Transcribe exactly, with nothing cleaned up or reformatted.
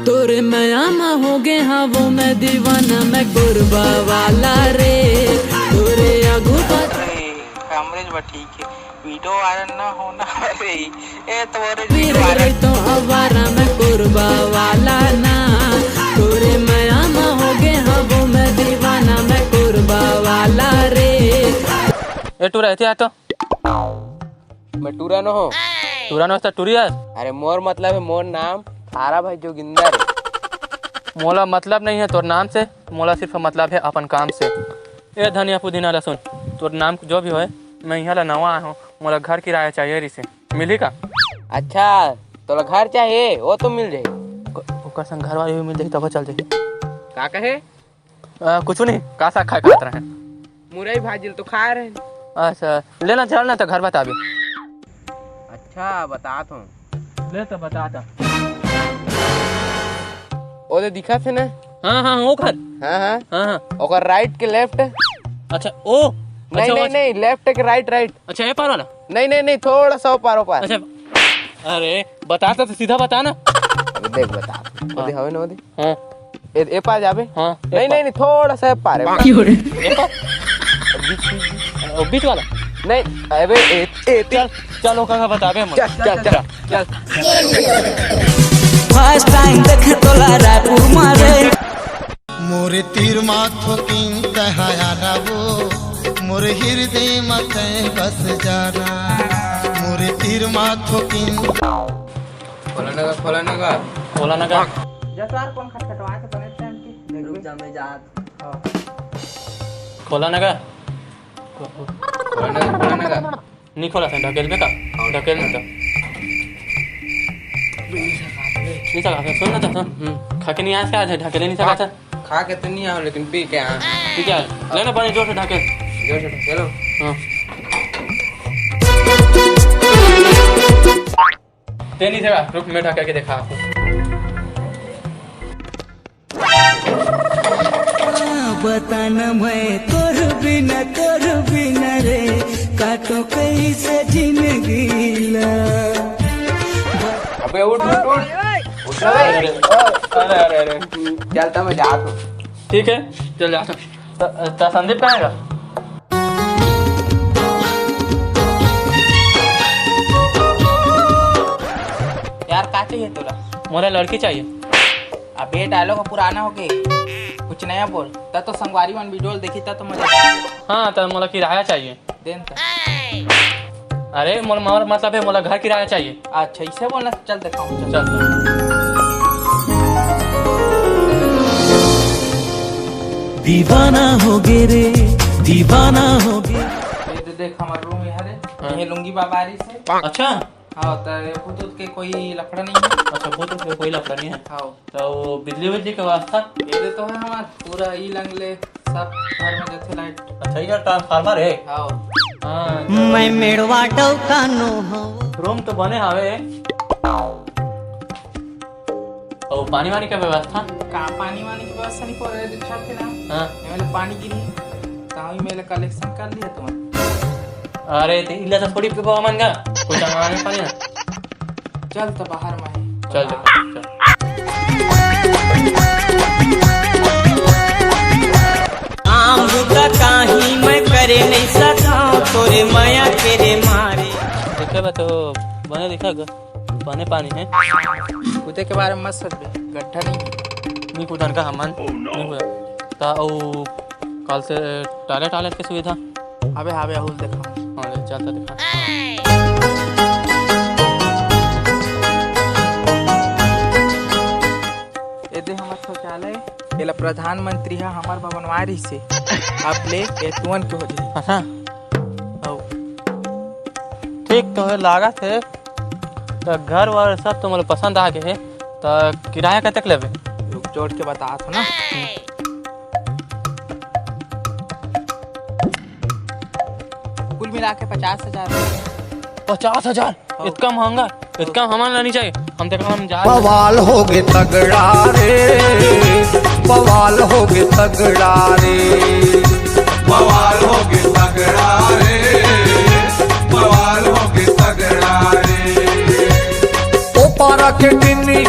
तोरे मया म हो गे हवो मैं दीवाना, मैं कोरबा वाला रे। तोरे आगू बात अरे, कमरेज बा ठीक है, वीडियो वायरल ना होना। अरे, ए तोरे वीर वीडियो वायरल। तो आवारा मैं कोरबा वाला ना। तोरे मया म हो गे हवो मैं दीवाना, मैं कोरबा वाला रे। ए टूरा, एती आ तो। मैं टूरा न हो। टूरा न हो त टूरी हस। अरे मोर मतलब है, मोर नाम थारा भाई जोगिंदर है। मोला मतलब नहीं है तोर नाम से, मोला सिर्फ मतलब है अपन काम से। ए धनिया पुदीना लहसुन, तोर नाम जो भी होए, मैं यहाँ ला नवा आया हूँ, मोला घर किराया चाहिए रिसे, मिली का? अच्छा, तोला घर चाहिए, वो तो मिल जाए। ओकर संग घर वाली भी मिल जाही, तब चल जाही। का कहे? अ, कुछ नहीं, का साग खाए खात रहे? मुरई भाजी ल तो खाए रहे। अच्छा, लेना चल ना तो घर बताबे। अच्छा, बतात हूँ। ले तो बता दा। ओ दे दिखत है ना? हाँ, हाँ, वो घर। हाँ, हाँ। हाँ, हाँ। ओकर राइट के लेफ्ट। अच्छा, ओ। नहीं, अच्छा, नहीं, अच्छा। नहीं, लेफ्ट के राइट, राइट। अच्छा, ए पार वाला? नहीं, नहीं, नहीं, थोड़ा सा ओ पार, ओ पार। अच्छा, अरे, बता तो, सीधा बता ना। अबे देख, बता। हाँ। ओदे हवे ना, ओदे। हाँ। ए, ए पार जाबे? हाँ, ए नहीं, पार। नहीं, नहीं, थोड़ा सा ए पार, ए पार। ए पार? बीच, बीच, ओ, बीच वाला? नहीं, अबे, ए, ए, चल, चल, ओकर का बताबे हम। चल, चल, चल, चल। फर्स्ट टाइम देखे तोला रायपुर मा रे। मोरे तीर मा थोकिन तहया रबो, मोरे हृदय मा तै बस जाना। मोरे तीर मा थोकिन। खोला ना गा, खोला ना गा। खोला ना गा। जा सार, कौन खटखटवा के बने टाइम की? रुक जा, मैं जात। हाँ। खोला ना गा। खोला ना गा, खोला ना गा। नहीं खोला था, ढकेल में का? ढकेल में का? नहीं सका, सुन ना था, सुन। हम्म। खा के नहीं आया क्या? ढकेल नहीं सका था। खा के तो नहीं आओ, लेकिन पी के आ। पी के आ। ले ना पानी जोर से ढकेल। जोर से ढकेलो। हाँ। तेनी से रुक, मैं ढका के देखा आपको। बता ना मैं तोर बिना, तोर बिना रे, काटो कैसे जिंदगी ला। अबे उठ, उठ, उठ। उठ ना रे। अरे, अरे, अरे। चलता मैं जात हूँ। ठीक है, चल जाता। त, त संदीप कहाँ है? यार, का चाहिए तोला? मोला लड़की चाहिए। अबे, डायलॉग पुराना हो गए, कुछ नया बोल। त तो संगवारी मन वीडियो देखी, त तो मजा। हाँ, त मोला किराया चाहिए। देन त। अरे, मोला, मोर मतलब है, मोला घर किराया चाहिए। अच्छा, इसे बोलना, चल देखाऊं, चल। चल, चल। दीवाना हो गे रे, दीवाना हो गे। ये दे देख, हमार रूम यहाँ रे, हाँ। ये लुंगी बाबा रही से। अच्छा। हाँ, तो ये भूत के कोई लफड़ा नहीं है। अच्छा, भूत के कोई लफड़ा नहीं है। हाँ। तो बिजली बिजली के व्यवस्था? ये दे तो है हमार, पूरा ई लंग ले, सब घर में जथे लाइट। अच्छा, ये ट्रांसफार्मर है? हाँ। हाँ, तो मैं मेड़वा डौका नो हूँ। रूम तो बने हवे। और पानी वानी का व्यवस्था? का पानी वानी की व्यवस्था नहीं कर रहे, रिक्शा के ना? हाँ। ये वाला पानी गिरी, तावी मेले कलेक्शन कर लिया तुम। अरे, ते इला तो थोड़ी पीबो हमन गा, कुछ अंगड़ा में पानी ना। चल तो बाहर में। चल, चल, चल। काम बुता काही मैं करे नहीं सका, तोरे मया के रे मारे। देखे बा तो बने दिखा ग, बने पानी है। कुदे के बारे में मत सोचबे, गड्ढा नहीं है। नहीं कुदन का हमन, नहीं कुदन। ता ओ काल से टॉयलेट, टॉयलेट के सुविधा? अबे, हाँ बे, अहुल देखा। हाँ, ले, चल तो देखा। ए दे हमर शौचालय, एला प्रधानमंत्री ह हमर बर बनवाए रहिसे। अब ले ए तुअन के हो जाही। अच्छा। अउ ठीक तो है, लागत है। त घर वर सब तो मोला पसंद आ गे हे। त किराया कतेक लेबे? रुक, जोड़ के बतात हूँ ना। कुल मिला के पचास हजार। पचास हजार? हाँ। इतना महंगा? इतना हमन ला नहीं चाहिए। हम तेरे को हम जा बवाल हो गे तगड़ा रे, बवाल हो गे तगड़ा रे, बवाल हो गे तगड़ा रे, बवाल हो गे तगड़ा रे। ओ पारा के टिन्नी